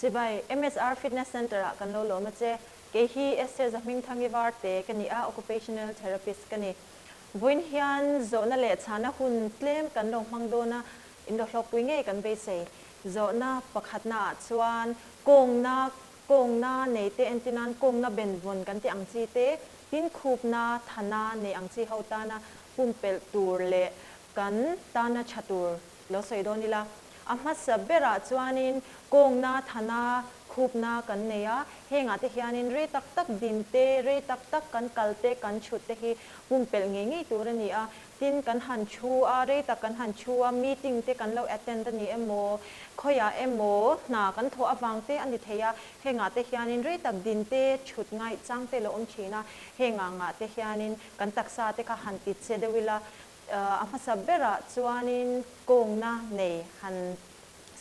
Chibai, MSR Fitness Centre ah kan lo lawm a che. Kei hi Esther Zahmingthangi Varte ka ni a, Occupational Therapist ka ni. Vawiin hian zawhna leh chhana hun tlem kan lo hmang dawn a, in lo hlawkpui ngei kan beisei. Zawhna pakhatna ah chuan kawngna kawngna nei te entir nan kawngna benvawn kan tih ang chi te, tin khupna, thana nei ang chi ho tana pumpelh tur leh kan tana tha tur lo sawi dawn ila. A hmasa berah chuanin kawngna, thana, khupna kan nei a, hengah te hianin rei tak tak din te, rei tak tak kan kal te, kan chhut te hi pumpelh ngei ngei tur a ni a. Tin, kan han thu a, rei tak kan han thu a, meeting te kan lo attend a ni emaw, khawiah emaw hna kan thawh avang te a ni thei a, hengah te hianin rei tak din te, chhut ngaih chang te lo awm thin a, heng angah te hianin kan taksa te kha han ti che deuh ila, a hmasa berah chuanin kawngna nei han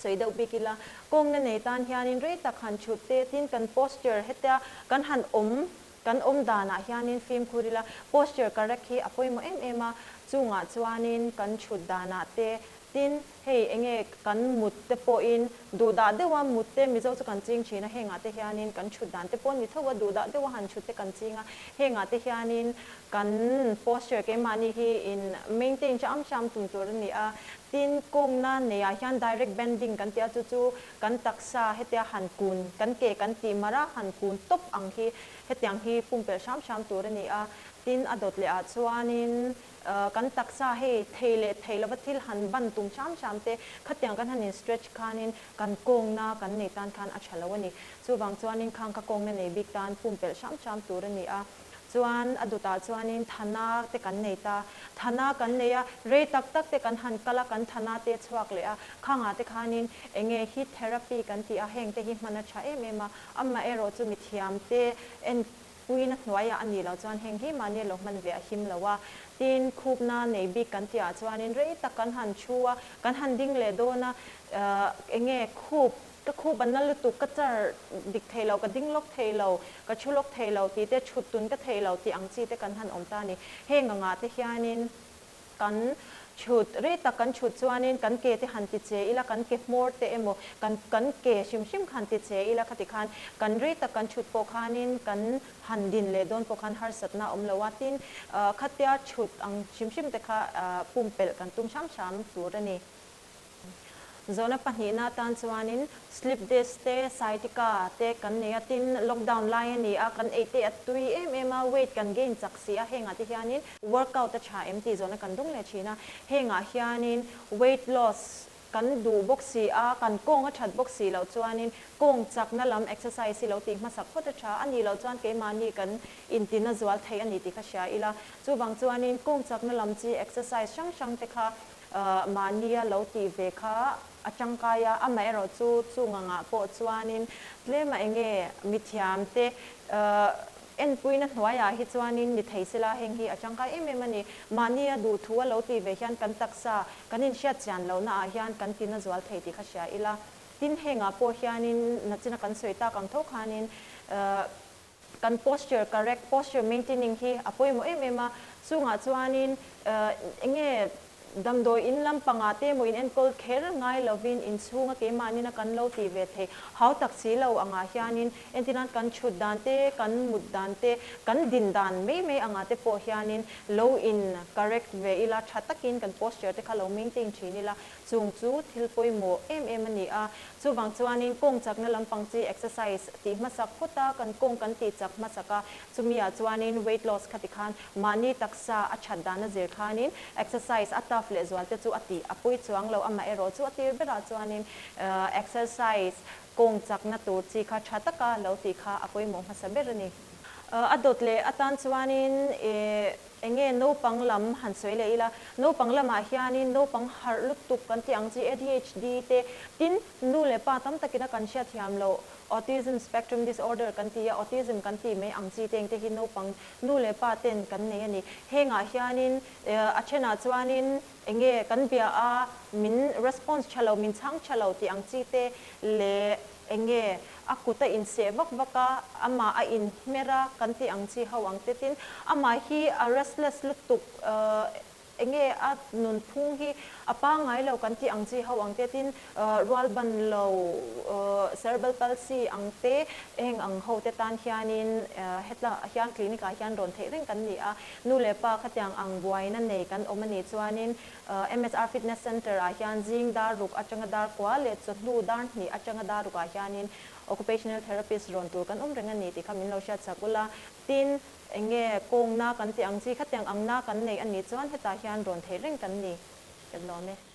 sawi deuh bik ila, kawngna nei tan hianin rei tak han chhut te, tin kan posture hetia kan han awm Kan awm danah hianin fimkhur ila, posture correct hi a pawimawh em em a, chungah chuanin kan chhut danah te, tin hei enge kan mut te pawhin duhdah deuha mut te Mizo chu kan ching thin a, hengah te hianin kan chhut dan te pawh ni tho a, duhdah deuha han chhut te kan ching a, hengah te hianin kan posture keimahni hi in maintain hram hram tum tur a ni a, tin kawngna neiah hian direct bending kan tih a, chu chu Kan taksa hetia han kun, kan ke kan tih mar a, han kun tawp ang hi hetiang hi pumpelh hram hram tur a ni a. Tin, a dawt leh ah chuanin kan taksa hei thei leh thei lova thil han ban tum hram hram te, khatiang kan han in stretch khanin kan kawngna kan nei tan khan a tha lo a ni. Chuvang chuanin khang ka kawngna nei bik tan pumpelh hram hram tur a ni a. Chuan a dutah chuanin thana te kan nei ta. Thana kan nei a, rei tak tak te kan han kal a, kan thana te chhuak leh a, khangah te khanin enge heat therapy kan tih a, heng te hi hman a tha em em a, amaherawh chu mithiam te enpuina hnuaiah a nih loh chuan heng hi mahni a lo hman ve a him lo a. Tin, khupna nei bik kan tih ah chuanin rei tak kan han thu a, kan han ding leh dawn a, enge khup Ka khup a na lutuk, ka char dik thei lo, ka ding lawk thei lo, ka thu lawk thei lo tih te, chhut tun ka thei lo tih ang chi te kan han awm ta a ni. Heng angah te hianin kan chhut, rei tak kan chhut chuanin kan ke te han ti che ila, kan ke hmawr te emaw, kan kan ke hrim hrim kha han ti che ila khati khan kan rei tak kan chhut pawh khanin kan han din leh dawn pawh khan harsatna a awm lo a, tin khatia chhut ang hrim hrim te kha pumpelh kan tum hram hram tur a ni. Zawhna pahnihna atan chuanin slip disc te, sciatica te kan nei a, tin lockdown lai a ni a, kan ei te a tui em em a, weight kan gain chak si a, hengah te hianin workout a tha em tih zawhna kan dawng leh thin a, hengah hianin weight loss kan duh bawk si a, kan kawng a that bawk si loh chuanin kawng chakna lam exercise hi lo tih hmasak phawt a tha, a nih loh chuan keimahni kan intina zual thei a ni tih kha hria ila, chuvang chuanin kawng chakna lam chi exercise hrang hrang te kha Mahnia lo tih ve kha a tangkai a, amaherawh chu chung angah pawh chuanin tlema enge mithiamte enpuina hnuaiah hi chuanin ni thei sela heng hi a tangkai em em a ni. Mahnia duhthu a lo tih ve hian kan taksa kan inhriat chian lohna ah hian kan tina zual thei tih kha hria ila. Tin, hengah pawh hianin nachina kan sawi tak ang tho khanin Kan posture correct, posture maintaining hi a pawimawh em em a, chungah chuanin enge damdawi in lampangah te emaw in enkawl kher ngai lovin inchhunga keimahnin a kan lo tih ve thei hau tak si lo angah hianin entirnan kan chhut dan te, kan mut dan te, kan din dan mai mai angah te pawh hianin lo in correct ve ila, tha takin kan posture te kha lo maintain thin ila Chung chu thil pawimawh em em a ni a, chuvang chuanin kawng chakna lampang chi exercise tih hmasak phawt a, kan kawng kan tih chak hmasak a, chumi ah chuanin weight loss kha tikhan mahni taksa a that dan a zir khanin exercise a tough leh zual te chu a tih a pui chuang lo, amaherawh chu a tir berah chuanin exercise kawng chakna tur chi kha tha taka lo tih kha a pawimawh hmasa ber a ni. A dawt leh atan chuanin Enge naupang lam han sawi leh ila, naupang lamah hianin naupang harh lutuk kan tih ang chi ADHD te, tin nu leh pa tam takin a kan hriat thiam loh Autism Spectrum Disorder kan ti a, Autism kan tih mai ang chi te engte hi naupang nu leh pa ten kan nei a ni. Hengah hianin a thenah chuanin enge kan bia a min response tha lo, min chhang tha lo tih ang chi te leh Enge a kut a inseh vak vak a, amah a inhmer a kan tih ang chi ho ang te tin amah hi a restless lutuk Enge a nunphung hi a pangngai lo kan tih ang chi ho ang te, tin rual ban lo cerebral palsy ang te heng ang ho te tan hianin hetla hian clinic ah hian rawn theih reng kan ni a. Nu leh pa khatiang ang buaina nei kan awm a nih chuanin MSR Fitness Centre ah hian zing dar ruk atanga dar kua leh chawhnu dar hnih atanga dar ruk ah hianin occupational therapist rawn tur kan awm reng a ni tih kha min lo hriatchak ula. Tin, Eng nge kawngna kan tih ang chi khatiang angna kan nei a nih chuan hetah hian rawn theih reng kan ni. Kan lawm e.